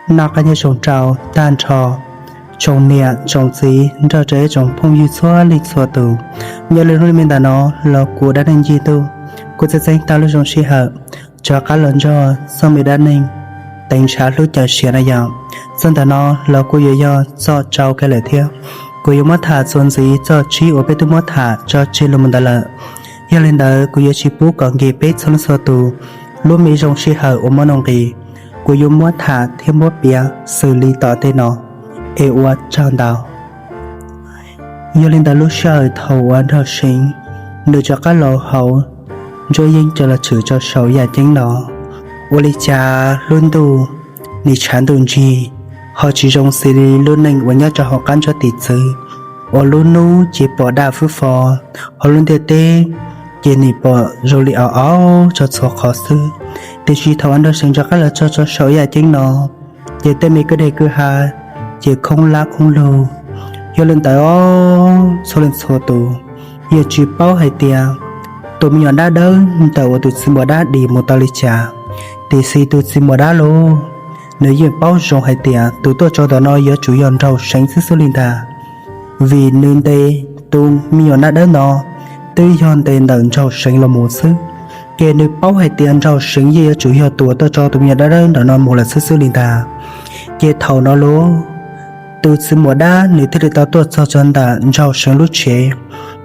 Noj qab nyob zoo rau tag nrho tsoom niam tsoom txiv nrog rau ib tsoom phooj ywg txhua leej txhua tus. Nyob li hnub me ntawm no los kuv Dab Neeg Ncig Ntuj kuj txeeb txeeb tau lub zoo sij hawm rov qab los nrog txog me dab neeg Teev Ntshav Hlub Cawm Siav no yom. Txog ntawm no los kuj yuav yog txog tsau kiag lawm thiab. Kuv yuav muab tham txuas ntxiv txog tsib uas peb twb muab tham tso tseg los mus ntawd lawm. Yog li ntawd kuv yuav tsis pub kom nkim peb txhua leej txhua tus lub me zoo sij hawm uas muaj nuj nqis. Kuv yuav muab tham thiab muab piav xws li tom ntej no es ua tsaug ntau. Yog li ntawd lub sij hawm thaum uas Nraug Seev nws rov qab los hauv Ntsuab Yeeb coj los tshwm rau saum yaj ceeb no, ua li cas lub ntuj nim tshav ntuj ntsig, ho tsis zoo xws li lub neej uas nyob rau hauv qab ntsuab tim txwv uas lub hnub ces pom daj fwb fo, ho lub ntiaj teb ces nim pom zoo li au au tso txhua qhov xwb. Tiam sis thaum uas Nraug Seev rov qab los txog rau saum yaj ceeb no, ces tej me kwj deg kwj ha ces khoob lab khoob lug. Yog li ntawd txhua leej txhua tus yeej tsis paub hais tias tus me nyuam dab dawb ntawm uas tus txiv muam dab dim mus tau li cas. Tiam sis tus txiv muam dab los nws yeej paub zoo hais tias tus tuaj tso ntawm no yuav tsum yog Nraug Seev xwb xwb li ntag, vim nws ntes tus me nyuam dab dawb no twb yog ntes ntawm Nraug Seev los mus xwb. Ces nws paub hais tias Nraug Seev yeej yuav tsum yog tus uas tuaj tso tus me nyuam dab dawb ntawm no mus lawm xwb xwb li ntag. Ces thaum no los tus txiv muam dab nws thiaj li tau tuaj txog txog ntawm Nraug Seev lub tsev,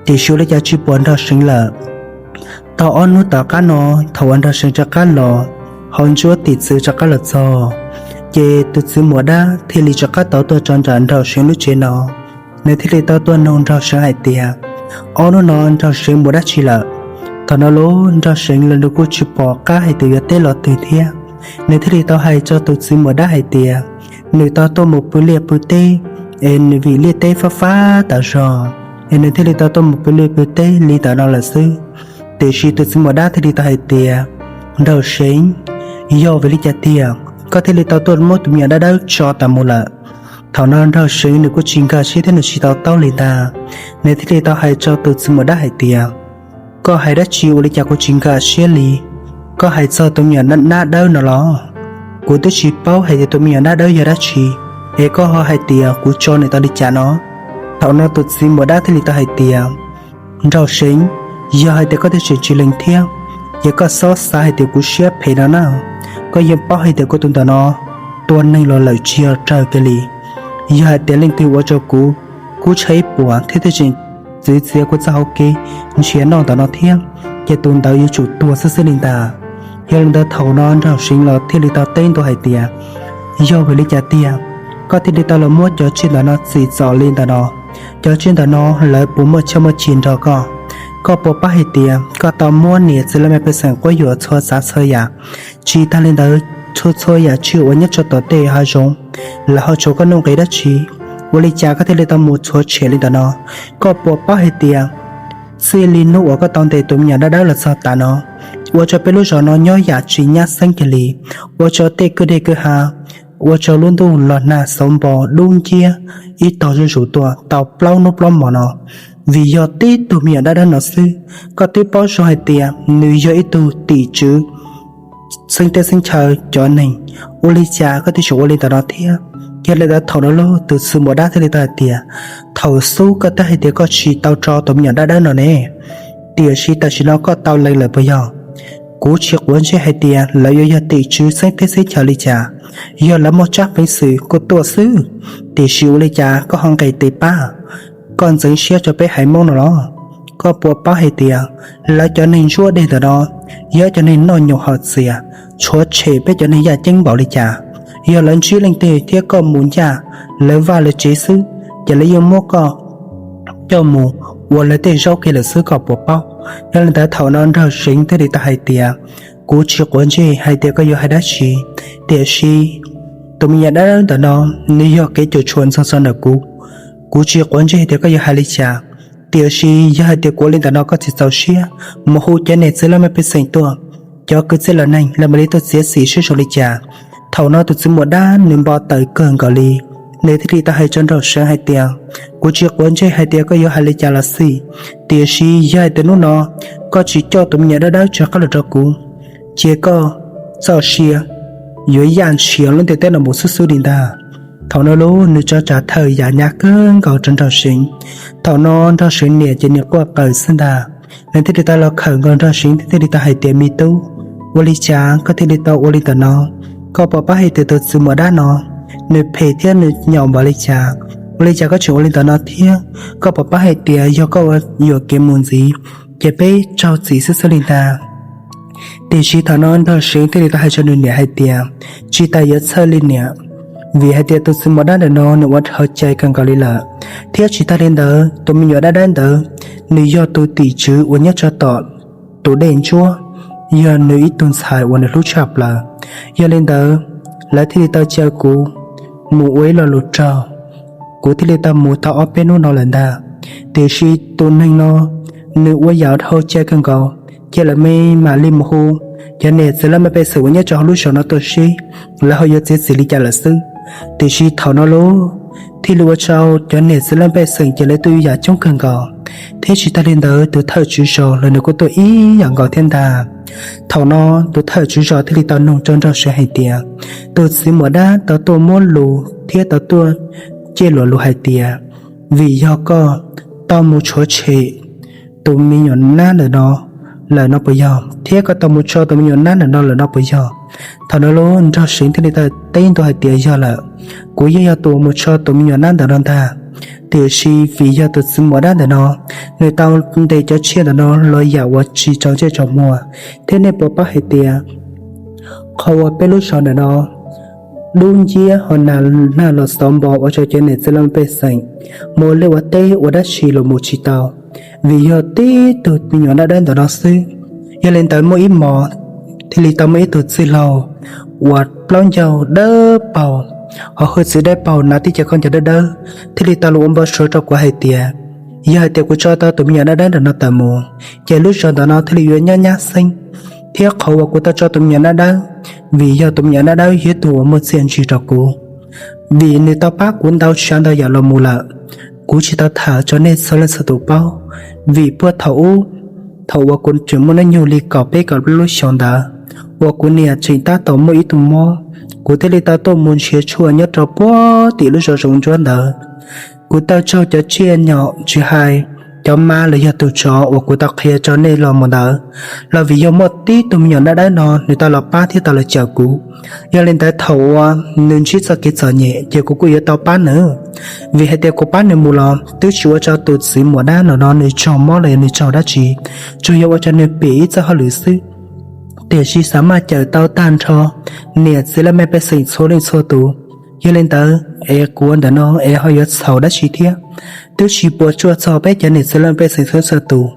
tiam sis ua li cas tsis pom Nraug Seev lawm. Tau ob hnub tom qab no, thaum uas Nraug Seev rov qab los hauv Ntsuab tim txwv rov qab los txog, ces tus txiv muam dab thiaj li rov qab tau tuaj tso nram Nraug Seev lub tsev no. Nws thiaj li tau tuaj nug Nraug Seev hais tias, ob hnub no Nraug Seev mus dab tsi lawm? Thaum no los Nraug Seev los nws kuj tsis pom qab hais tias yuav teb los twg thiab. Nws thiaj li tau hais rau tus txiv muam dab hais tias, nws tau tuaj mus pw liaj pw teb, es nws vim liaj teb fab fab tas zog, es nws thiaj li tau tuaj mus pw liaj pw teb li ntawm no lawm xwb. Tiam sis tus txiv muam dab thiaj li tau hais tias, Nraug Seev, yog vim li cas tiag koj thiaj li tau tuaj muab tus me nyuam dab dawb tso tas mus lawm? Thaum no Nraug Seev nws kuj tsis nkag siab thiab nws tsis tau taub li ntag. Nws thiaj li tau hais rau tus txiv muam dab hais tias, koj hais dab tsi ua li cas kuv tsis nkag siab li? Koj hais txog tus me nyuam dab dawb no los? Kuv twb tsis paub hais tias tus me nyuam dab dawb yog dab tsi, es koj ho hais tias kuv tso nws tau li cas no? Thaum no tus txiv muam dab thiaj li tau hais tias, Nraug Seev, yog hais tias koj twb tseem tsis lees thiab, ces koj txhob xav hais tias kuv siab phem no na. Koj yeej paub hais tias kuv tus ntawm no tua neeg los lawm tsis yog raws kiag li. Yog hais tias leej twg ua rau kuv kub tshab ib puas thiab twb tseem txwv txiav kuv txoj hau kev nrhiav noj ntawm no thiab, ces tus ntawd yuav tsum tuag xwb xwb li ntag. Yog li ntawd thaum no Nraug Seev los thiaj li tau teb ntua hais tias, yog vim li cas tiag koj thiaj li tau los muab cov tsiaj ntawm no txim txom li ntawm no? Cov tsiaj ntawm no lawv puas muaj choj muaj chim nrog koj? Koj puas paub hais tias koj tau muab niam txiv laj mej pej xeem quab yuam txhua tsav txhua yam? Tsis tag li ntawd, txhua txhua yam tsiaj uas nyob rau tom tej hav zoov, lawv ho tshuav koj nuj nqis dab tsi? Ua li cas koj thiaj li tau mus txhuav tshem li ntawm no? Koj puas paub hais tias txij li hnub uas koj tau ntes tus me nyuam dab dawb los txog tav no, ua rau peb lub zos no nyob yam tsis nyab xeeb kiag li, ua rau tej kwj deg kwj ha, ua rau lub ntuj los nag xauv npo dub nciab ib tog zuj zus tuaj tau plaub hnub plaub hmo no, vim yog tib tug me nyuam dab dawb no xwb. Koj twb paub zoo hais tias nws yog ib tug tim tswv xeeb teb xeeb chaw cov neeg, ua li cas koj twb tseem ua li ntawm no thiab? Yog li ntawd thaum no los tus txiv muam dab thiaj li tau hais tias, thaum xub koj twb hais tias koj tsis tau tso tus me nyuam dab dawb no ne, tiam sis tam sim no koj tau lees lawm puas yog? Kuv tsis quav ntsej hais tias lawv yuav yog tim tswv xeeb teb xeeb chaw li cas, yog lawv muaj tsab peev xwm kuj tuaj xwb, tiam sis ua li cas koj ho nqis tes pab, koj ntxeev siab rau peb haiv Hmoob no los? Koj puas paub hais tias lawv cov neeg ntsuab deg ntawm no yog cov neeg noj nyoos haus txias, tshuav tshem peb cov neeg yaj ceeb npaum li cas? Yog lawv ntsib leej twg thiab koj mus ncaj lawv vaj lawv tsev xwb, ces lawv yeej muab koj coj mus ua lawv tej zaub kiag lawm xwb, koj puas paub? Yog li ntawd thaum no Nraug Seev thiaj li tau hais tias, kuv tsis quav ntsej hais tias koj yuav hais dab tsi, tiam sis tus me nyuam dab dawb ntawm no nws yog kev cuam tshuam ntxog txog ntawm kuv. Kuv tsis quav ntsej hais tias koj yuav hais li cas, tiam sis yog hais tias kuv ua li ntawm no koj tsis txaus siab, mus hu cov niam txiv laj mej pej xeem tuaj, cov kwv tij los neeg lawv mam li tuaj txiav txim seb zoo li cas. Thaum no tus txiv muam dab nws npau taws kawg nkaus li, nws thiaj li tau hais rau Nraug Seev hais tias, kuv tsis quav ntsej hais tias koj yuav hais li cas los xij, tiam sis yog hais tias hnub no koj tsis coj tus me nyuam dab dawb rov qab los rau kuv, ces koj txoj sia yuav yaj ntshiav lub ntiaj teb no mus xwb xwb li ntag. Thaum no lauj, nws tso tsam thawj yam nyab kawg nkaus rau Nraug Seev. Thaum no Nraug Seev niam ces nws quaj qw xwb ntag. Nws thiaj li tau los khawm nkaus Nraug Seev, thiaj li tau hais tias, Me tub, ua li cas koj thiaj li tau ua li ntawm no? Koj puas paub hais tias tus txiv muam dab no nws phem thiab nws nyaum npaum li cas? Ua li cas koj tseem ua li ntawm no thiab? Koj puas paub hais tias yog koj ua yuam kev mus ntxiv, ces peb raug txim xwb xwb li ntag. Tiam sis thaum no Nraug Seev thiaj li tau hais rau nws niam hais tias, Tsis tas yuav txhawj li niam, vim hais tias tus txiv muam dab ntawm no nws ua dhau cai kawg nkaus li lawm, thiab tsis tas li ntawd tus me nyuam dab dawb ntawd nws yog tus tim tswv uas nyob rau tom tus dej ntsuab, yog nws ib tug ntxhais uas nws hlub tshaj plaws. Yog li ntawd, lawv thiaj li tau caw kuv mus ua ib lo lus raug, kuv thiaj li tau mus tau ob peb hnub no lawm ntag. Tiam sis tus neeg no nws ua yam dhau cai kawg nkaus, ces lawv mam li mus hu cov niam txiv laj mej pej xeem uas nyob rau hauv lub zos no tuaj seb lawv ho yuav txiav txim li cas lawm xwb. Tiam sis thaum no lauj, thiaj li ua rau cov niam txiv laj mej pej xeem ces lawv tuaj yam coob kawg nkaus, thiab tsis tas li ntawd tus thawj tswv zos los nws kuj tuaj ib yam nkaus thiab ntag. Thaum no tus thawj tswv zos thiaj li tau nug rau Nraug Seev hais tias, tus txiv muam dab tau tuaj muab lus thiab tau tuaj cem luag lus hais tias, vim yog koj tau mus tshuav tshem tus me nyuam nab ntawm no lawm no puas yog, thiab koj tau mus tso tus me nyuam nab ntawm no lawm no puas yog? Thaum no lauj, Nraug Seev thiaj li tau teb ntua hais tias, yog lawm, kuv yeej yog tus mus tso tus me nyuam nab ntawm no ntag. Tiam sis vim yog tus txiv muam dab ntawm no, nws tau ntes cov tsiaj ntawm no los yam uas tsis tsaus ntsej tsaus muag, thiab nej puas paub hais tias qhov uas peb lub zos ntawm no dub nciab ho nag los xov npo ua rau cov niam txiv laj mej pej xeem mus liaj ua teb ua dab tsi los mus tsis tau, vim yog tib tug me nyuam dab dawb ntawm no xwb. Yog li ntawd muaj ib hmos thiaj li tau muaj ib tug txwj laug uas plaub ncaug dawb paug, ho hwj txwv dawb paug, hnav tib co khaub ncaws dawb dawb, thiaj li tau los ua npau suav rau kuv hais tias, yog hais tias kuv tso tau tus me nyuam dab dawb ntawm no tawm mus, ces lub zos ntawm no thiaj li yuav nyab nyab xeeb, thiab qhov uas kuv tau tso tus me nyuam dab dawb, vim yog tus me nyuam dab dawb yog ib tug uas muaj txiaj ntsig rau kuv, vim nws tau pab kuv ntau tsav ntau yam los mus lawm. Kuv tsis tau tham rau nej txhua leej txhua tus paub, vim puag thaum ub, thaum uas kuv tseem muaj hnub nyoog li kaum peb kaum plaub lub xyoos ntawd, uas kuv niam tseem tab tom muaj ib tug mob, kuv thiaj li tau tuaj mus nrhiav tshuaj nyob rau puag tim lub zos zoov ntsuab ntawd. Kuv tau raug cov tsiaj nyom tsis hais cov mab los yog tus tsov uas kuv tau qhia rau nej los mus ntawd, los vim yog muaj tib tug me nyuam dab dawb no nws tau los pab thiab tau los cawm kuv. Yog li ntawd thaum uas nws ntsib txoj kev txom nyem ces kuv kuj yuav tau pab nws, vim hais tias kuv pab nws mus los twb tsis ua rau tus txiv muam dab no no nws raug mob los yog nws raug dab tsi, tsuas yog ua rau nws pim ib txoj hauj lwm xwb. Tiam sis xav maj cawm tau tag nrho niam txiv laj mej pej xeem txhua leej txhua tus. Yog li ntawd es kuv ua ntawm no es ho yuav txhaum dab tsi thiab? Twb tsis puas tsuaj txog peb cov niam txiv laj mej pej xeem txhua leej txhua tus,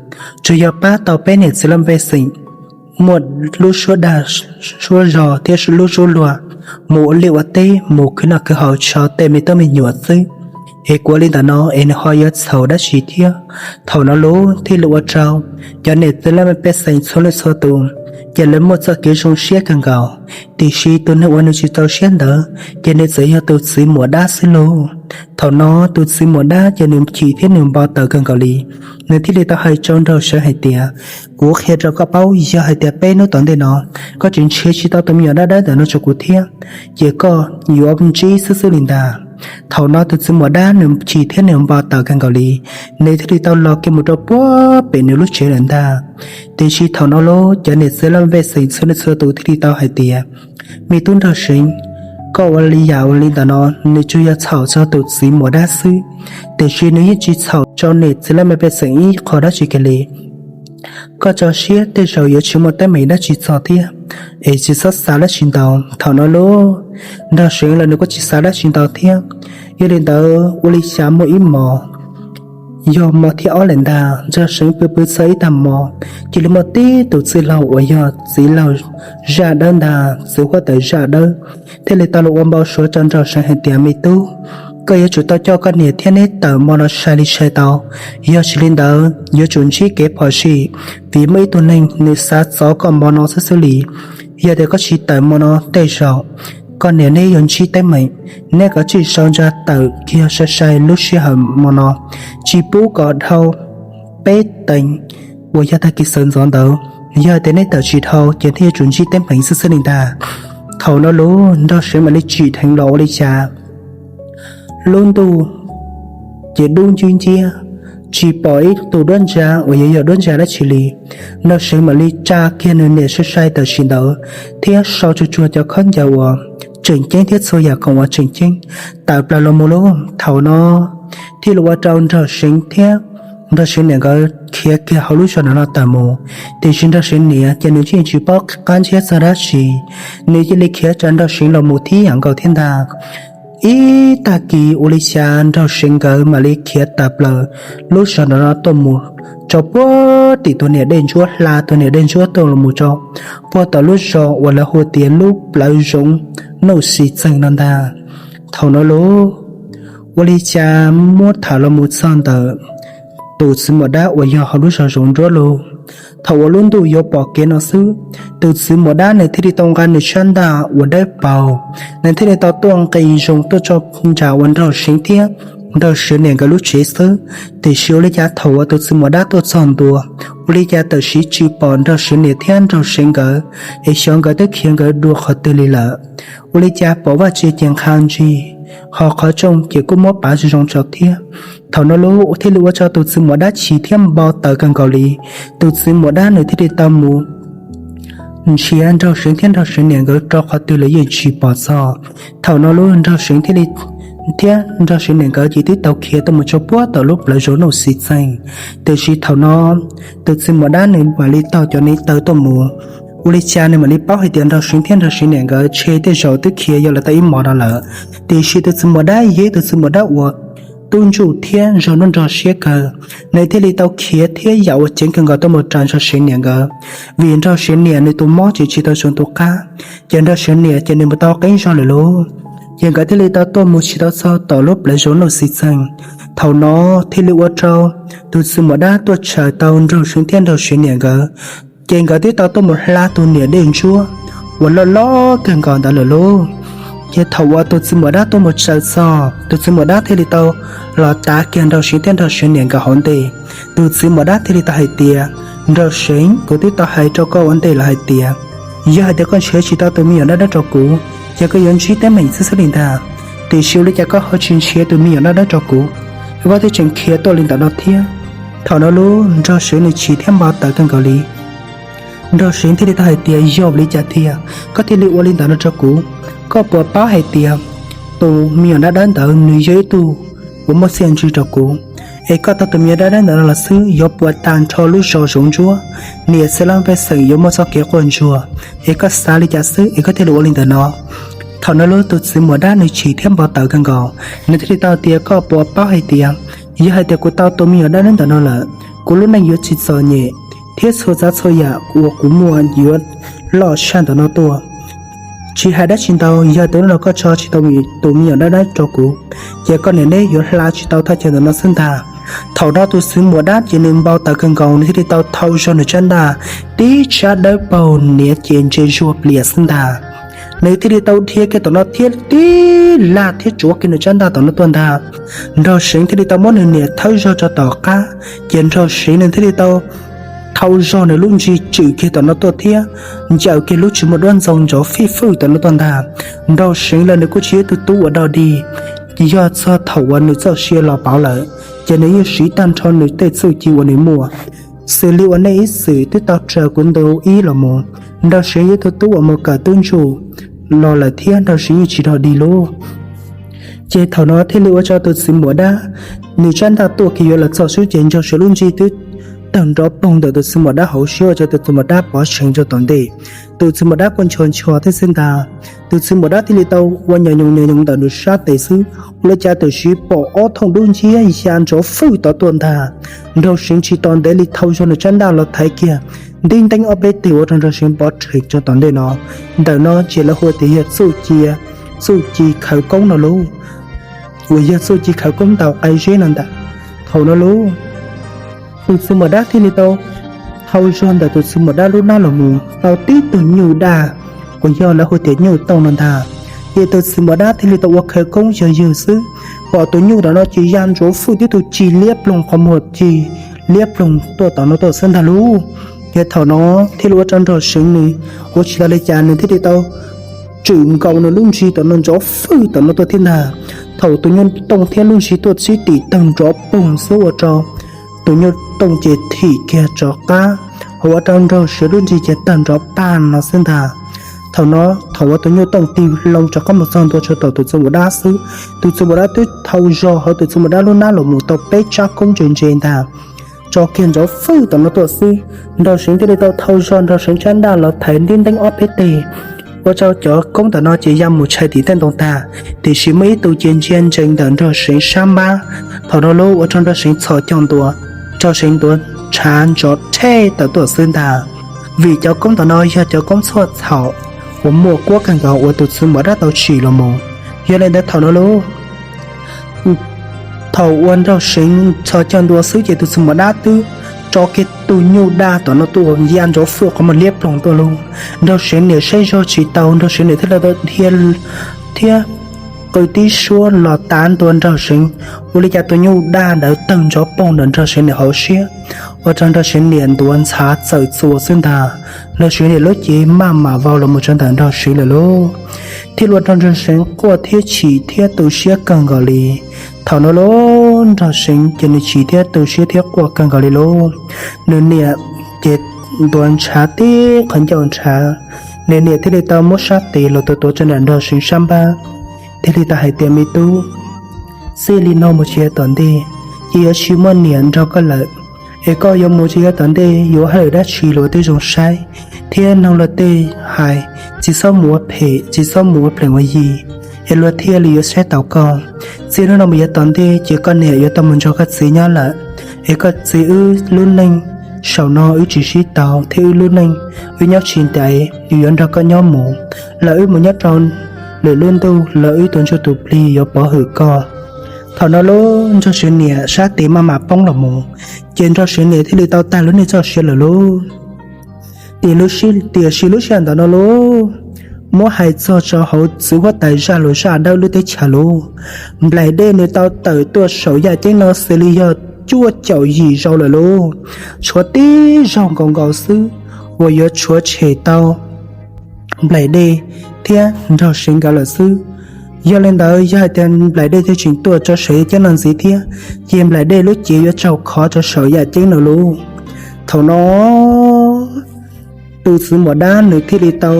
tsuas yog pab tau peb niam txiv laj mej pej xeem muaj lub suab dag suab zog thiab lub suab luag mus ua liaj ua teb, mus khwv noj khwv haus rau tej me tub me nyuam xwb. Es kuv ua li ntawm no es nws ho yuav txhaum dab tsi thiab? Thaum no lauj, thiaj li ua rau cov niam txiv laj mej pej xeem txhua leej txhua tus ces lawv muaj txoj kev zoo siab kawg nkaus. Tiam sis tus neeg uas nws tsis txaus siab ntawd ces nws txawm yog tus txiv muam dab xwb lauj. Thaum no tus txiv muam dab ces nws chim thiab nws npau taws kawg nkaus li. Nws thiaj li tau hais rau Nraug Seev hais tias, kuv qhia rau koj paub, yog hais tias peb hnub tom ntej no koj tseem nrhiav tsis tau tus me nyuam dab dawb ntawm no rau kuv thiab, ces koj yuav ntsib xwb xwb li ntag. Thaum no tus txiv muam dab nws chim thiab nws npau taws kawg nkaus li, nws thiaj li tau los kiag mus rau puag pem nws lub tsev lawm ntag. Tiam sis thaum no lauj, cov niam txiv laj mej pej xeem txhua leej txhua tus thiaj li tau hais tias, me tub Nraug Seev, koj ua li yam ua li ntawm no, nws tsuas yog txhaum rau tus txiv muam dab xwb, tiam sis nws yeej tsis txhaum rau niam txiv laj mej pej xeem ib qho dab tsi kiag li. Koj tso siab tej zaum yuav tsis muaj teeb meem dab tsi txog thiab, es tsis txhob xav dab tsi ntau. Thaum no lauj, Nraug Seev los nws kuj tsis xav dab tsi ntau thiab. Yog li ntawd ua li cas muaj ib hmos, yog hmo thib ob lawm ntag, Nraug Seev pw pw txog ib tag hmo, cia li muaj tib tus txwj laug uas yog txiv laug zaj dawb ntag, txiv huab tais zaj dawb, thiaj li tau los ua npau suav rau Nraug Seev hais tias, me tub, koj yuav tsum tau coj koj niam thiab neb tawm hmo no sai li sai tau, yog tsis li ntawd yuav tsum ntsib kev phom sij, vim muaj ib tug neeg nws xav txov koj hmo no xwb xwb li. Yog tias koj tsis tawm hmo no tej zaum koj niam neb yuav ntsib teeb meem. Neb kav tsij sau ntsa tawm kiag sai sai lub sij hawm hmo no, tsis pub kom dhau peb teev uas yog tag kis sawv ntxov ntawd. Yog tias neb tawm tsis dhau ces neb yuav tsum ntsib teeb meem xwb xwb li ntag. Thaum no lub Nraug Seev mam li tsim dheev los ua li cas lub ntuj ces dub nciab nciab, tsis pom ib tug duab ntsa uas yog yog duab ntsa dab tsi li. Nraug Seev mam li tsa kiag nws niam sai sai tam sim ntawd thiab sau tsuag tsuag cov khaub ncaws uas tseem ceeb thiab txhua yam khoom uas tseem ceeb tawm plaws los mus lub. Thaum no thiaj li ua rau Nraug Seev thiab Nraug Seev niam nkawd khiav kiag hauv lub zos no tawm mus. Tiam sis Nraug Seev niam ces nws yeej tsis paub qab ntsiab txog dab tsi, nws cia li khiav raws Nraug Seev los mus thiab yam nkaus thiab ntag. Ib tag kis ua li cas Nraug Seev nkawd mam li khiav tawm plaws lub zos no tuaj mus rau puag tim tus niam dej ntsuab, hla tus niam dej ntsuab tuaj los mus rau puag tom lub zos uas lawv hu tias lub plawv zoov Nuj Xis Txeeg no ntag. Thaum no lub ua li cas muab tham los mus txog ntawm tus txiv muam dab uas yog hauv lub zos zoov nruab lug. Thaum uas lub ntuj yuav pom kev no xwb, tus txiv muam dab nws thiaj li tau nqa nws sab ntaj uas dawb paug, nws thiaj li tau tuaj nqis zoo tuaj tso ntsag uas Nraug Seev thiab Nraug Seev niam nkawd lub tsev xwb. Tiam sis ua li cas thaum uas tus txiv muam dab tuaj txog ntua, ua li cas tam sim tsis pom Nraug Seev niam thiab Nraug Seev nkawd, es xyov nkawd twb khiav nkawd dua qhov twg li lawm. Ua li cas pom vaj tse ces nqha ntsig, ho qhov rooj ces kuj muab pav zoo zoo rau thiab. Thaum no lub thiaj li ua rau tus txiv muam dab chim thiab npau taws kawg nkaus li. Tus txiv muam dab nws thiaj li tau mus nrhiav Nraug Seev thiab Nraug Seev niam nkawd rau qhov twg los yeej tsis pom txog. Thaum no lub Nraug Seev thiab Nraug Seev niam nkawd ces twb tau khiav tuaj mus rau puag tom lub plawv zoov Nuj Xis Txeeg. Tiam sis thaum no tus txiv muam dab nws mam li taug cov neev taw tuaj mus. Ua li cas nws mam li paub hais tias Nraug Seev thiab Nraug Seev niam nkawd tshe tej zaum twb khiav yog lawv tau ib hmos no lawm. Tiam sis tus txiv muam dab yog ib tus txiv muam dab uas tub ntsuj thiab nrog nruab nrog siab kawg, nws thiaj li tau khiav thiab yam uas ceev kawg nkaus tuaj mus raws Nraug Seev niam nkawd. Vim Nraug Seev niam nws tus mob tsis tsis tau zoo tus qab, ces Nraug Seev niam ces nws mus tau qeeb zog lawm lauj. Ces nkawd thiaj li tau tuaj mus tsis tau txog tom lub plawv zoov Nuj Xis Txeeg. Thaum no thiaj li ua rau tus txiv muam dab tuaj tshawm tau Nraug Seev thiab Nraug Seev niam nkawd, ces nkawd twb tau tuaj mus hla tus niam dej ntsuab uas loj loj kawg nkaus ntawd lawm lauj. Ces thaum uas tus txiv muam dab tuaj mus tshawm txog, tus txiv muam dab thiaj li tau los tav kiag Nraug Seev thiab Nraug Seev niam nkawd hauv ntej. Tus txiv muam dab thiaj li tau hais tias, Nraug Seev, kuv twb tau hais rau koj ua ntej lawm hais tias, yog hais tias koj nrhiav tsis tau tus me nyuam dab dawb rau kuv, ces koj yuav ntsib teeb meem xwb xwb li ntag. Tiam sis ua li cas koj ho tsis nrhiav tus me nyuam dab dawb rau kuv, koj thiaj tseem khiav tuaj li ntawm no thiab? Thaum no lub Nraug Seev nws chim thiab npau taws kawg nkaus li. Nraug Seev thiaj li tau hais tias, yog li cas tiag koj thiaj li ua li ntawm no rau kuv? Koj puas paub hais tias tus me nyuam dab dawb ntawd nws yog ib tug uas muaj txiaj ntsig rau kuv, es koj tau tus me nyuam dab dawb ntawm no los xwb yuav puas tag nrho lub zos zoov ntsuab, niam txiv leej pej xeem yuav muaj txoj kev quaj ntsuag, es koj xav li cas xwb es koj thiaj li ua li ntawm no? Thaum no lub tus txiv muam dab nws chim thiab npau taws kawg nkaus, nws thiaj li tau tias, koj puas paub hais tias yog hais tias kuv tau tus me nyuam dab dawb ntawm no lawm, kuv lub neej yuav tsis txom nyem thiab txhua tsav txhua yam uas kuv muaj yuav loj tshaj ntawm no tuaj. Tsis hais dab tsi ntau, yog tus hnub no koj tso tsis tau tus me nyuam dab dawb rau kuv, ces koj niam neb yuav hla tsis tau thaj chaw ntawm no xwb ntag. Thaum no tus txiv muam dab ces nws npau taws kawg nkaus, nws thiaj li tau thau zog nws tsab ntaj, tib tsab dawb paug niam ces ntse zuag plias xwb ntag. Nws thiaj li tau dhia kiag tom no thiab tib laj thiab tsuav kiag nws tsab ntaj tom no tuaj ntag. Nraug Seev thiaj li tau muab nws niam thawb zog rau tom qab, ces Nraug Seev nws thiaj li tau thau zog nws lub ntsig tswm kiag tom no tuaj thiab ncawm kiag lub tsis muaj duab ntxoo ntsov fij fwj tom no tuaj ntag. Nraug Seev los nws kuj tsis yog ib tug tub uas dog dig, yog txog thaum uas nws txoj sia los pauv lawm, ces nws yeej siv tag nrho nws tej txuj ci uas nws muaj. Xws li uas nej ib txwm twb tau raws kuv ntu ib los mus, Nraug Seev yog ib tug tub uas mus kawm tub ntsuj los lawm thiab Nraug Seev yeej tsis dog dig lauj. Ces thaum no thiaj li ua rau tus txiv muam dab nws tsab ntaj tuaj kiag yuav los txog xwb ces Nraug Seev lub ntsig twb tawg nrov ploog ntawm tus txiv muam dab hauv siab ua rau tus txiv muam dab pov seev rau tom ntej. Tus txiv muam dab kuj ntshua ntshua thiab xwb ntag. Tus txiv muam dab thiaj li tau ua nyos nyoos nyos nyoos ntawm nws sab tes xwb, ua li cas tam sim pom ob thooj dub nciab ya ntsov fwj tod tuaj ntag. Nraug Seev tsis tos ntev li thau zog nws tsab ntaj los thaiv kiag, nteeb nteeb ob peb teg ua rau Nraug Seev pov rhees rau tom ntej no. Ntawm no ces lawv hu tias yog txuj ci, txuj ci khawv koob no lauj, uas yog txuj ci khawv koob ntaus qai zeb no ntag. Thaum no lauj, tus txiv muam dab thiaj li tau thau zog ntawm tus txiv muam dab lub hnab los mus tau tib tug nyuj daj uas yog lawv hu tias nyuj tooj no ntag. Ces tus txiv muam dab thiaj li tau ua khawv koob yog ywg xwb, pom tus nyuj tom no ces ya ntsuav fwj tib tug cig liab ploog qhov muag cig liab ploog tuaj tom no tuaj xwb ntag lauj. Ces thaum no thiaj li ua rau Nraug Seev nws ua tsis tau li cas nws thiaj li tau tswm nkaus nws lub ntsig tom no nrov fwj tom no tuaj thiab ntag. Thaum tus nyuj tooj thiab lub ntsig tuaj sib tim tawg nrov poog xwb ua rau tus nyuj tooj ces thim kiag rov qab, hos ua rau nraug sev lub ntsig ces tawg nrov pag no xwb ntag. Thaum no, thaum uas tus nyuj tooj tig loo rov qab mus txog ntua rau tom tus txiv npum dab xwb, tus txiv npum dab twb thau zog hauv tus txiv npum dab lub hnab los mus tau peb tsab koob ntse ntse ntag, tso kiag nrov fwj tom no tuaj xwb. Nraug sev thiaj li tau thau zog nraug sev tsab ntaj los thaiv nteeb nteeb ob peb teg, ua rau cov koob tom no ces ya mus tshais tim tej ntoo tag, tiam sis muaj ib tug ces ntsia ntsees ntawm nraug sev sab npab. Thaum no lauj ua rau nraug sev txhos caug ntua, nraug sev ntuav ntshav nrov rhej tawm tuaj xwb ntag, vim cov koob tom no yog cov koob txhuaj txhaum uas muaj kuab kawg nkaus uas tus txiv npum dab tau tsim los mus. Yog li ntawd thaum no lauj, thaum uas nraug sev txhos caug ntua xwb ces tus txiv npum dab twb tso kiag tus nyuj daj tom no tuaj ya nrov fwj qhov muag liab ploog tuaj lauj. Nraug sev niam saib zog tsis tau, nraug sev niam thiaj li tau dhia thiab qw tib suab los tav ntua nraug sev, ua li cas tus nyuj daj ntawd tawg nrov poog ntawm nraug sev niam hauv siab, ua rau nraug sev niam ntuav ntshav txawm txuas xwb ntag. Nraug sev niam lub cev maj mam vau los mus rau ntawm nraug sev lawm lauj, thiaj li ua rau nraug sev quaj thiab chim thiab tu siab kawg nkaus li. Thaum no lauj nraug sev ces nws chim thiab tu siab thiab quaj kawg nkaus li lauj. Nws niam ces ntuav ntshav tib qhov ncauj ntshav, nws niam thiaj li tau muab sab tes los tuav tuav rau ntawm nraug sev sab npab, thiaj li tau hais tias, me tub, txij li no mus tsis yog tom ntej ces yuav tsis muaj niam nrog koj lawm, es koj yuav mus tsis yog tom ntej yuav hais lus dab tsi luag twb zoo saib, thiab noog luag tej hais, tsis txhob mus ua phem tsis txhob mus ua plees ua yi, es luag thiaj li yuav saib taus koj. Txij hnub no mus yav tom ntej ces koj niam yuav tau mus nrog koj txiv nyob lawm, es koj txiv wb lub neej saum no wb tsis sib tau thiab wb lub neej wb nyob tsis ntev, nws yuav nrog koj nyob mus, los wb mus nyob rau lwm lub ntuj los wb tus ntsuj tus plig yuav pov hwm koj. Thaum no lauj nraug sev niam sab tes maj mam poob los mus, ces nraug sev niam thiaj li tau tag lub neej txoj sia lawm lauj. Tiam sis lub sij hawm ntawm no lauj, muab hais txog rau hauv txiv huab tais zaj lus zaj dawb lub teb chaws lauj, nplaim dej nws tau tawm tuaj saum yaj ceeb no xws li yog cuaj caum yim zaus lawm lauj, tshuav tib zaug nkaus nkaus xwb uas yuav tshuav tshem tau nplaim dej thiab nraug sev nkawd lawm xwb. Yog li ntawd yog hais tias nplaim dej thiaj tseem tuaj rau saum yaj ceeb no ntxiv thiab, ces nplaim dej lub cev yuav tsaug khov rau saum yaj ceeb no lauj. Thaum no tus txiv npum dab nws thiaj li tau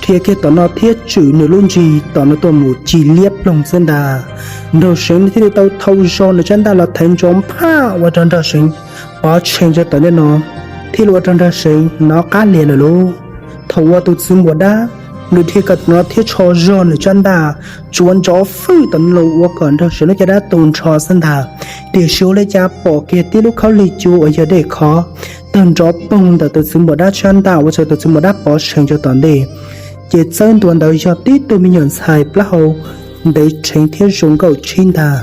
dhia kiag tom no thiab tswm nws lub nrig tom no tuaj mus ci liab ploog xwb ntag. Nraug sev nws thiaj li tau thau zog nws tsab ntaj los thaiv nrov nphaj ua rau nraug sev pov tshee rau tom ntej no, thiaj li ua rau nraug sev hnov qab lias lawm lauj. Thaum uas tus txiv npum dab nws dhia kiag tom no thiab tsho zog nws tsab ntaj, tsuav nrov fwj tom no los ua kom nraug sev lub caj dab tu nrho xwb ntag. Tiam sis ua li cas pom kiag tib lub khaub lig cua uas yog dej khov tawg nrov poog ntawm tus txiv npum dab tsab ntaj ua rau tus txiv npum dab pov tshee rau tom ntej, ces txawb ntua ntawd yog tib tug me nyuam ntxhais plaub hau ntev rheev thiab zoo nkauj tshib ntag.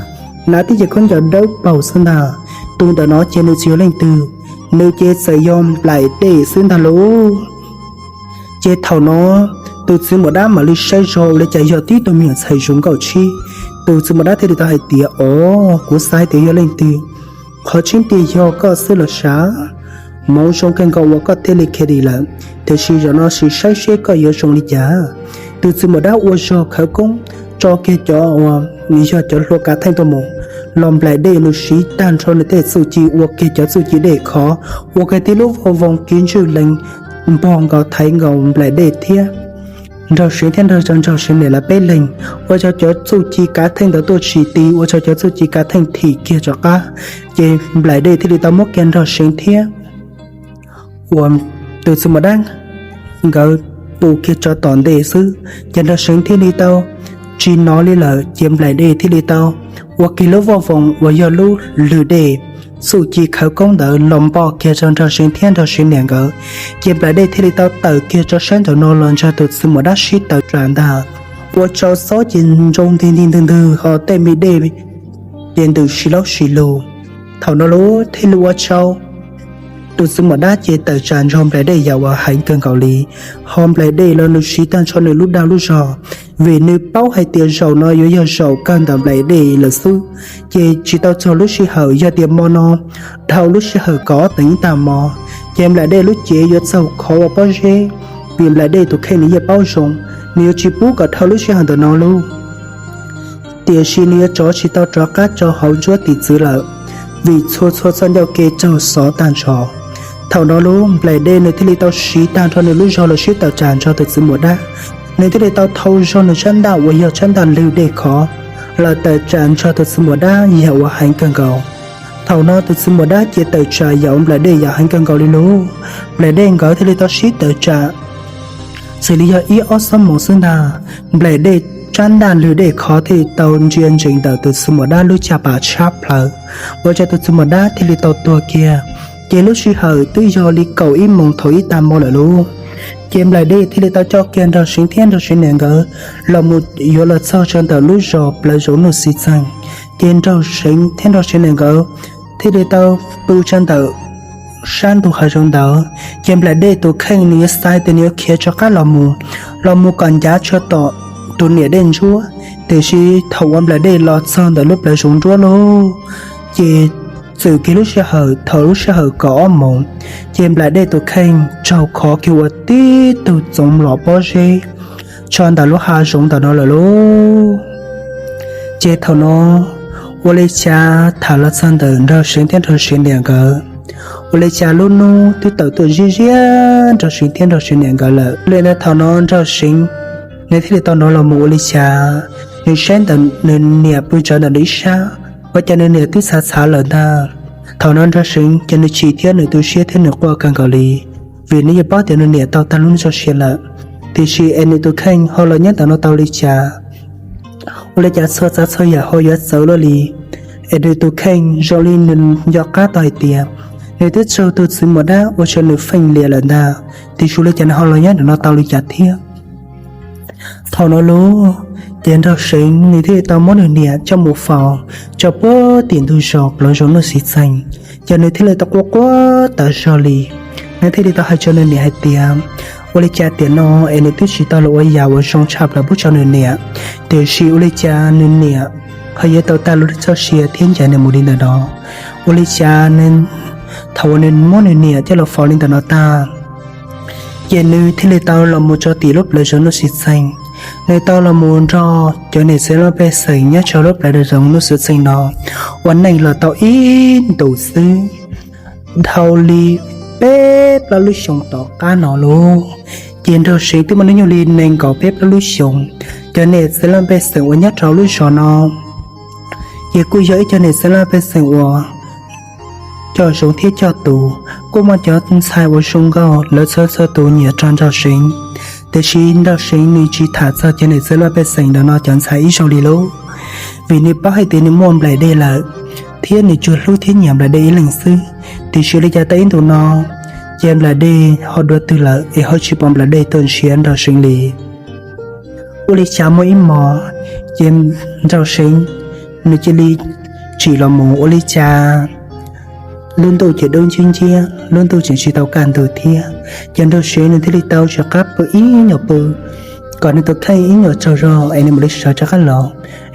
Hnav tib ce khaub ncaws dawb paug xwb ntag. Tus ntawm no ces nws tsis yog leej twg, nws ces txawm yog nplaim dej xwb ntag lauj. Ces thaum no tus txiv npum dab mam li saib zog ua li cas yog tib tug me nyuam ntxhais zoo nkauj tshib. Tus txiv npum dab thiaj li tau hais tias, o, kuv xav hais tias yog leej twg, qhov tseeb tiag yog koj xwb los sav. Hmoov zoo kawg nkaus uas koj thiaj li khiav dim lawm, tiam sis zaum no sim saib seb koj yuav zoo li cas. Tus txiv npum dab ua zog khawv koob, tso kiag cov uas yog cov hlua kav theej tuaj mus, los nplaim dej nws siv tag nrho nws tej txuj ci ua kiag cov txuj ci dej khov, ua kiag tib lub voj voog kiv ntswj lees npog nkaus thaiv nkaus nplaim dej thiab nraug sev thiab nraug sev niam lawv peb leeg, ua rau cov txuj ci kav theej ntawd tuaj tsis ti, ua rau cov txuj ci kav theej thim kiag rov qab. Ces nplaim dej thiaj li tau muab kiag nraug sev thiab uas tus txiv npum dab nkawd tu kiag rau tom ntej xwb, ces nraug sev thiaj li tau tsis hnov li lawm. Ces nplaim dej thiaj li tau ua kiag lub voj voog uas yog lub lwg dej txuj ci khawv koob ntawd los npog kiag rau nraug sev thiab nraug sev niam nkawd. Ces nplaim dej thiaj li tau tawm kiag rau sab nraum no los nrog tus txiv npum dab sib taws ras ntag, ua rau xob ces ntsoo ntig ntig ntwg ntwg ho tej me dej ces ntws si laub si lug. Thaum no lauj thiaj li ua rau tus txiv npum dab ces tawm tsam nrog nplaim dej yam uas heev kawg nkaus li, ho nplaim dej los nws siv tag nrho nws lub dag lub zog, vim nws paub hais tias zaum no yuav yog zaum kawg ntawm nplaim dej lawm xwb. Ces tsis tau txog lub sij hawm, yog tias hmo no dhau lub sij hawm kaum ob teev ib tag hmo, ces nplaim dej lub cev yuav txaug khov ua pob zeb, vim nplaim dej tus kheej nws yeej paub zoo, nws yuav tsis pub kom dhau lub sij hawm ntawm no lauj. Tiam sis nws yuav rov tsis tau rov qab rau hauv nruab tim txwv lawm, vim txhua txhua txoj ncauj kev raug xov tag nrho. Thaum no lub nplaim dej nws thiaj li tau siv tag nrho nws lub zog los sib tawm tsam nrog tus txiv muam dab. Nws thiaj li tau thau zog nws tsab ntaj uas yog tsab ntaj lwg dej khov los tawm tsam nrog tus txiv muam dab yam uas heev kawg nkaus. Thaum no tus txiv muam dab ces tawm tsam yam uas nplaim dej yam heev kawg nkaus li lauj. Nplaim dej nkawd thiaj li tau sib tawm tsam xws li yog ib ob xuab moos xwb ntag. Nplaim dej tsab ntaj lwg dej khov thiaj li tau ntsia ntsees ntawm tus txiv muam dab lub caj pas tshab plaws, ua rau tus txiv muam dab thiaj li tau tuag kiag. Ces lub sij hawm twb yog li kaum ib moos thaum ib tag hmo lawm lauj. Ces nplaim dej thiaj li tau coj kiag Nraug Seev thiab Nraug Seev niam nkawd los mus yuav los txog rau ntawm lub zos plawv zoov Nuj Xis Txeeg. Ces Nraug Seev thiab Nraug Seev niam nkawd thiaj li tau pw rau ntawm sab ntug hav zoov ntawd. Ces nplaim dej tus kheej nws yuav xav tias nws yuav khiav rov qab los mus, los mus kom ncav tshaj tom tus niam dej ntsuab. Tiam sis thaum uas nplaim dej los txog ntawm lub plawv zoov nruab lauj, ces txwm kiag lub sij hawm thaum lub sij hawm kaum ob moos, ces nplaim dej tus kheej raug khov kiag ua tib tug txoov los pob zeb tso ntawm lub hav zoov ntawm no lawm lauj. Ces thaum no ua li cas tham los txog ntawm Nraug Seev thiab Nraug Seev niam nkawd, ua li cas lub hnub twb tawm tuaj ziab ziab Nraug Seev thiab Nraug Seev niam nkawd lawm. Li ntawd thaum no Nraug Seev nws thiaj li tau nrov los mus ua li cas, nws saib ntawm nws niam pw rawv ntawm nws ib sab, ua cas nws niam twb txhav txhav lawm ntag. Thaum no Nraug Seev ces nws chim thiab nws tu siab thiab nws quaj kawg nkaus li, vim nws yeej paub tias nws niam tau tag lub neej txoj sia lawm. Tiam sis es nws tus kheej ho los nyob ntawm no tau li cas? Ua li cas txhua tsav txhua yam ho yuav txawv luaj li? Es nws tus kheej zoo li nws nco qab tau hais tias nws twb raug tus txiv muam dab ua rau nws feej liam lawm ntag, tiam sis ua li cas nws ho los nyob ntawm no tau li cas thiab? Thaum no lauj, ces Nraug Seev nws thiaj li tau muab nws niam coj mus faus rau puag tim ntug zos plawv zoov Nuj Xis Txeeg, ces nws thiaj li tau quaj quaj tas zog li. Nws thiaj li tau hais rau nws niam hais tias, ua li cas tiam no es nws twb tsis tau los ua yam uas zoo tshaj plaws pub rau nws niam, tiam sis ua li cas nws niam ho yuav tau tag lub neej txoj sia thiab ncaim nws mus li ntawm no? Ua li cas thaum uas nws muab nws niam coj los faus li ntawm no tag, ces nws thiaj li tau los mus rau tim lub plawv zoov Nuj Xis Txeeg. Nws tau los mus nrog cov niam txiv laj mej pej xeem nyob rau lub plawv zoov Nuj Xis Txeeg no ua neej los tau ib ntus xwb, dhau li peb plaub lub xyoos tom qab no lauj. Ces Nraug Seev twb muaj hnub nyoog li nees nkaum peb plaub lub xyoos. Cov niam txiv laj mej pej xeem uas nyob rau lub zos no ces kuj yog ib cov niam txiv laj mej pej xeem uas coj zoo thiab coj tus, kuj muaj cov ntxhais uas zoo nkauj, lawv txhua txhua tus nyiam rau Nraug Seev. Tiam sis Nraug Seev nws tsis tham txog cov niam txiv laj mej pej xeem ntawm no cov ntxhais ib zaug li lauj, vim nws paub hais tias nws muaj nplaim dej lawm, thiab nws tsuas hlub thiab nyiam nplaim dej ib leeg xwb. Tiam sis ua li cas tau ib ntus no, ces nplaim dej ho dua twg lawm es ho tsis pom nplaim dej tuaj nrhiav Nraug Seev li. Ua li cas muaj ib hmos, ces Nraug Seev nws cia li tsim los mus ua li cas lub ntuj ces dub nciab nciab, lub ntuj tseem tsis tau kaj ntug thiab. Ces Nraug Seev nws thiaj li tau rov qab pw ib nyuag pw, kom nws tus kheej ib nyuag tsaug zog es nws mam li sawv rov qab los,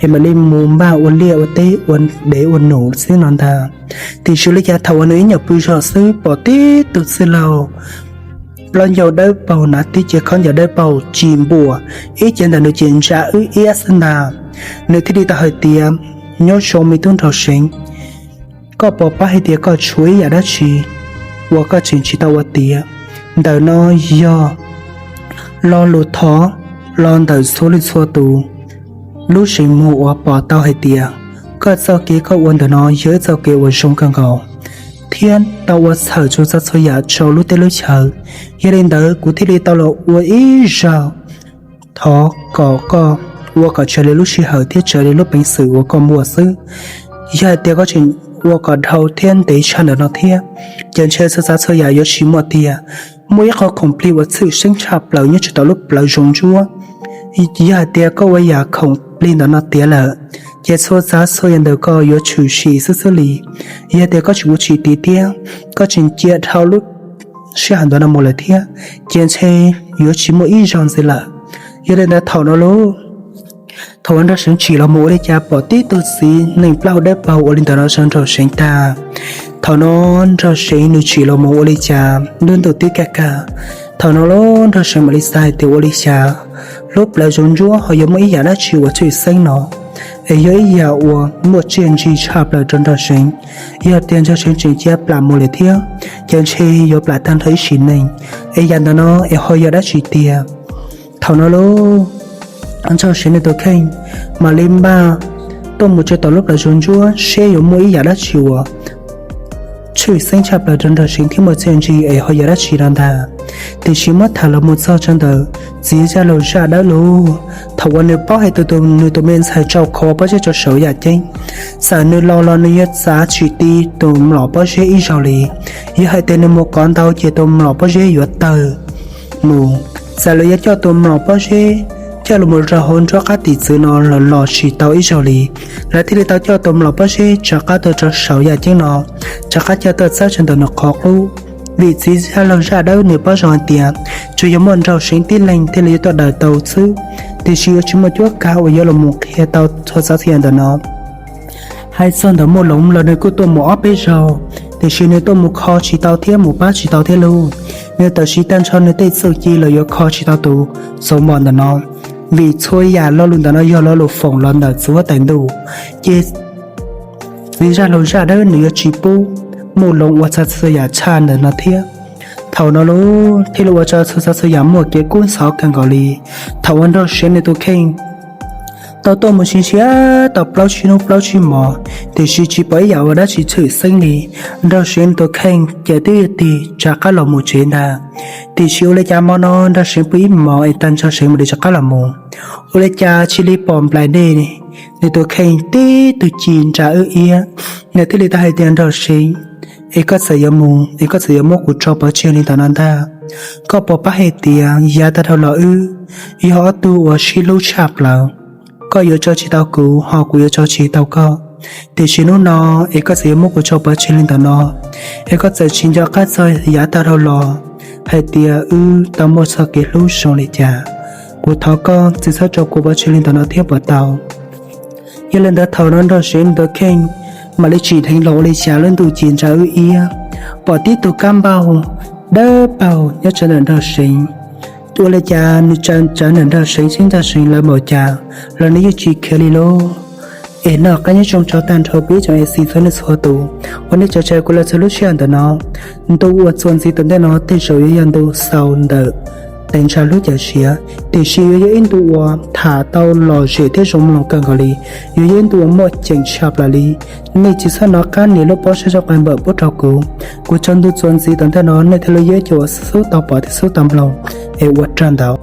es mam li mus npaj ua liaj ua teb ua dev ua num xwb no ntag. Tiam sis ua li cas thaum uas nws ib nyuag pw zog xwb pom tib tug txwj laug plaub ncauj dawb paug hnav tib ce khaub ncaws dawb paug tsis npuam, ib ce ntawm nws ces ntsa wb iab xwb ntag. Nws thiaj li tau hais tias, nyob zoo me tub Nraug Seev, koj puas paub hais tias koj tshuav ib yam dab tsi uas koj tseem tsis tau ua tiav? Ntawm no yog lo lus thov los ntawm txhua leej txhua tus lub zeem muag uas pom tau hais tias koj txoj kev koj ua ntawm no yog ib txoj kev uas zoo kawg nkaus thiab tau ua txhawm txhua tsav txhua yam rau lub teb lub chaw. Yog li ntawd kuv thiaj li tau los ua ib zaug thov kom koj ua kom raws li lub sij hawm thiab raws li lub peev xwm uas koj muaj xwb. Yog hais tias koj tseem ua kom dhau thiab ntev tshaj ntawm no thiab, ces ntshe txhua tsav txhua yam yuav tsis muaj tiag. Muaj ib qho khoom plig uas tshwj xeeb tshaj plaws nyob rau tom lub plawv zoov ntsuab. Yog hais tias koj ua yam khoom plig ntawm no tiav lawm, ces txhua tsav txhua yam ntawm koj yuav tshwm sim xwb xwb li. Yog tias koj tseem ua tsis tiav thiab koj tseem cia dhau lub sij hawm ntawm no mus lawm thiab, ces ntshe yuav tsis muaj ib zaug ntxiv lawm. Yog li ntawd thaum no lauj, thaum uas Nraug Seev tsim los mus ua li cas pom tib tug txiv neej plaub hau dawb paug ua li ntawm no rau Nraug Seev tag. Thaum no Nraug Seev nws tsim los mus ua li cas lub ntuj twb kaj kag, Thaum no lub Nraug Seev mam li xav hais tias ua li cas lub plawv zoov ntsuab ho yuav muaj ib yam dab tsi uas tshwj xeeb no, es yog ib yam uas muaj txiaj ntsig tshaj plaws rau Nraug Seev. Yog tias Nraug Seev tseem cia plam mus lawm thiab, ces ntshe yuav plam tag nrho ib sim neej. Es yam ntawm no es ho yog dab tsi tiag? Thaum no lub Nraug Seev nws tus kheej mam li npaj tuaj mus tso tom lub plawv zoov ntsuab seb yuav muaj ib yam dab tsi uas tshwj xeeb tshaj plaws rau Nraug Seev thiab muaj txiaj ntsig es ho yog dab tsi no ntag. Tiam sis muab tham los mus txog rau ntawm txiv zaj laug zaj dawb lub, thaum uas nws paub hais tias nws tus me ntxhais tau kho pob zeb rau saum yaj ceeb, txawm nws laus los nws yuav txav tsis ti tus mlom pob zeb ib zaug li. Yog hais tias nws mus kov ntau ces tus mlom pob zeb yuav tawg mus. Txawm lawv yuav coj tus mlom pob zeb coj los mus rau hauv nruab qab tim txwv no los los tsis tau ib zaug li. Lawv thiaj li tau coj tus mlom pob zeb rov qab tuaj rau saum yaj ceeb no, rov qab coj tuaj txawb rau ntawm nws qhov qub. Vim txiv zaj laug zaj dawb nws paub zoo hais tias tsuas yog muaj Nraug Seev tib leeg thiaj li yuav tuaj daws tau xwb, tiam sis yuav tsis muaj cuab kav uas yuav los mus qhia tau txhua tsav txhia ntawm no. Hais txog ntawm Muaj Loov los nws kuj tuaj mus ob peb zaug, tiam sis nws tuaj mus kho tsis tau thiab mus pab tsis tau thiab lauj. Nws tawm siv tag nrho nws tej txuj ci los yuav kho tsis tau tus Xauv Mos ntawm no, vim txhua yam lo lus ntawm no yog lo lus foom los ntawm txiv huab tais ntuj, ces txiv zaj laug zaj dawb nws yuav tsis pub Muaj Loov ua txhua txhua yam tshaj ntawm no thiab. Thaum no lub thiaj li ua rau txhua txhua yam muaj kev kub ntxhov kawg nkaus li. Thaum uas Nraug Seev nws tus kheej tau tuaj mus sim siab tau plaub tsib hnub plaub tsib hmos, tiam sis tsis pom ib yam ua dab tsi tshwj xeeb li, Nraug Seev nws tus kheej ces twb yuav tig rov qab los mus tsev ntag. Tiam sis ua li cas hmo no Nraug Seev pw ib hmos es tag Nraug Seev mam li rov qab los mus. Ua li cas cia li pom nplaim dej, nws tus kheej tib tug ci nra wb iab. Nws thiaj li tau hais tias Nraug Seev, es koj txawm yuav mus es koj txawm yuav muab kuv tso pov tseg li ntawm no ntag. Koj puas paub hais tias yav tag dhau los wb yog ob tug uas sib hlub tshaj plaws, koj yuav tso tsis tau kuv ho kuv yuav tso tsis tau koj. Tiam sis hnub no es koj txawm yuav muab kuv tso pov tseg li ntawm no, es koj txawm tsis nco qab txog yav tag dhau los hais tias wb tau muaj txoj kev hlub zoo li cas. Kuv thov koj tsis txhob tso kuv pov tseg li ntawm no thiab puas tau? Yog li ntawd thaum no Nraug Seev nws tus kheej mam li tsim dheev los ua li cas lub ntuj ci nra wb iab, pom tib tug kab npauj dawb paug nyob rau ntawm Nraug Seev. Ua li cas nws tsawv ntawm Nraug Seev xwb Nraug Seev lawv npaum cas los nws yeej tsis khiav li lauj. Es no qab nyob zoo rau tag nrho peb tsoom A C txhua leej txhua tus uas nej tsa tsa kuv los txog lub sij hawm ntawm no. Ntu uas txuas ntxiv tom ntej no tej zaum yuav yog ntu xaus ntawm Teev Ntsha Hlub Cawm Siav, tiam sis yuav yog ib ntu uas tham tau lom zem thiab zoo mloog kawg nkaus li, yuav yog ib ntu uas muaj ceem tshaj plaws li. Nej tsis txhob hnov qab nias lub pob saib sab qais npawm pub rau kuv, kuv tso ntu txuas ntxiv tom ntej no nej thiaj li yuav cov uas xub tau pom thiab xub tau mloog. Es ua tsaug ntau.